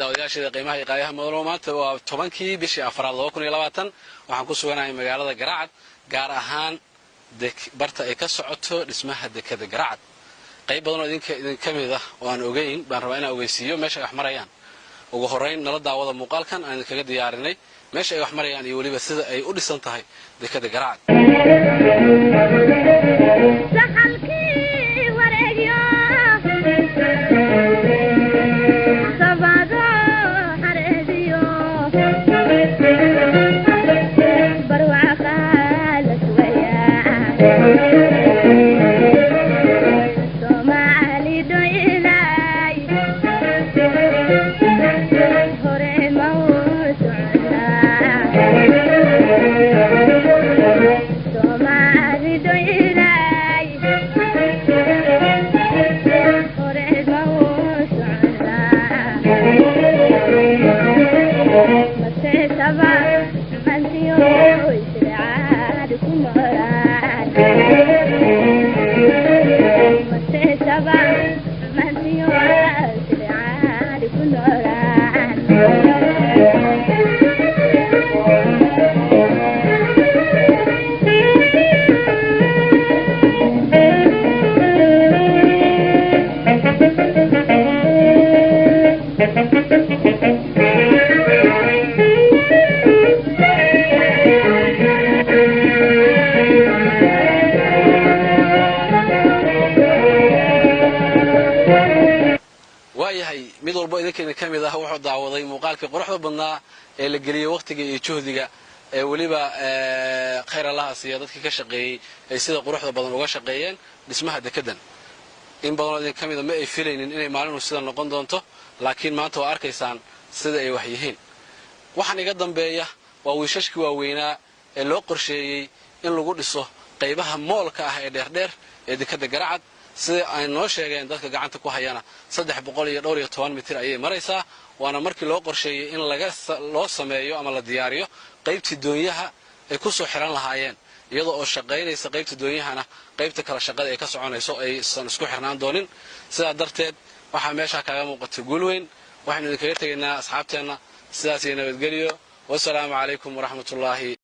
Daawadayaasheeda qiimaha iyo qaayaha mudano, maanta waa 10-kii bishii afraad 2020. Waxaan ku suganahay magaalada Garacad, gaar ahaan barta ay ka socoto dhismaha dekada Garacad. Qayb badan oo idinka idinka mid ah oo aan ogeyn baan rabaa inaan ogeysiiyo meesha ay wax marayaan. Ugu horrayn, nala daawada muuqaalkan aan idinkaga diyaarinay meesha ay wax marayaan iyo weliba sida ay u dhisan tahay dekada Garacad. Saxalkii wareegyo sabado xareediyo barwaaqaa la sugayaa. Soomaali dhoylay hore ma u socotaa? Soomaali dhoylay hore ma u socotaa? Maseesaba mantiyo iscaad ku noolaan, maseesaba mantiyo iscaad ku noolaan. Waayahay, mid walbo idinka idin ka mid ah wuxuu daawaday muuqaalkii quruxda badnaa ee la geliyey wakhtiga iyo juhdiga ee weliba khayr Allaha siiya dadkii ka shaqeeyey ay sida quruxda badan uga shaqeeyeen dhismaha dekedan. In badanoo idin ka mida ma ay filaynin inay maalinu sida noqon doonto, laakiin maanta waa arkaysaan sida ay wax yihiin. Waxaan iga dambeeya waa wiishashkii waaweynaa ee loo qorsheeyey in lagu dhiso qaybaha moolka ah ee dheerdheer ee dekadda Garacad. Sida ay noo sheegeen dadka gacanta ku hayana, 314 mitir ayay maraysaa, waana markii loo qorsheeyey in laga loo sameeyo ama la diyaariyo qaybtii doonyaha ay ku soo xiran lahaayeen, iyadoo oo shaqaynaysa qaybta doonyahana qaybta kale shaqada ay ka soconayso aysan isku xirnaan doonin. Sidaa darteed waxaa meeshaa kaaga muuqata guul weyn. Waxaynu idinkaga tegaynaa asxaabteenna sidaas iyo nabadgelyo. Wasalaamu calaykum waraxmatullaahi.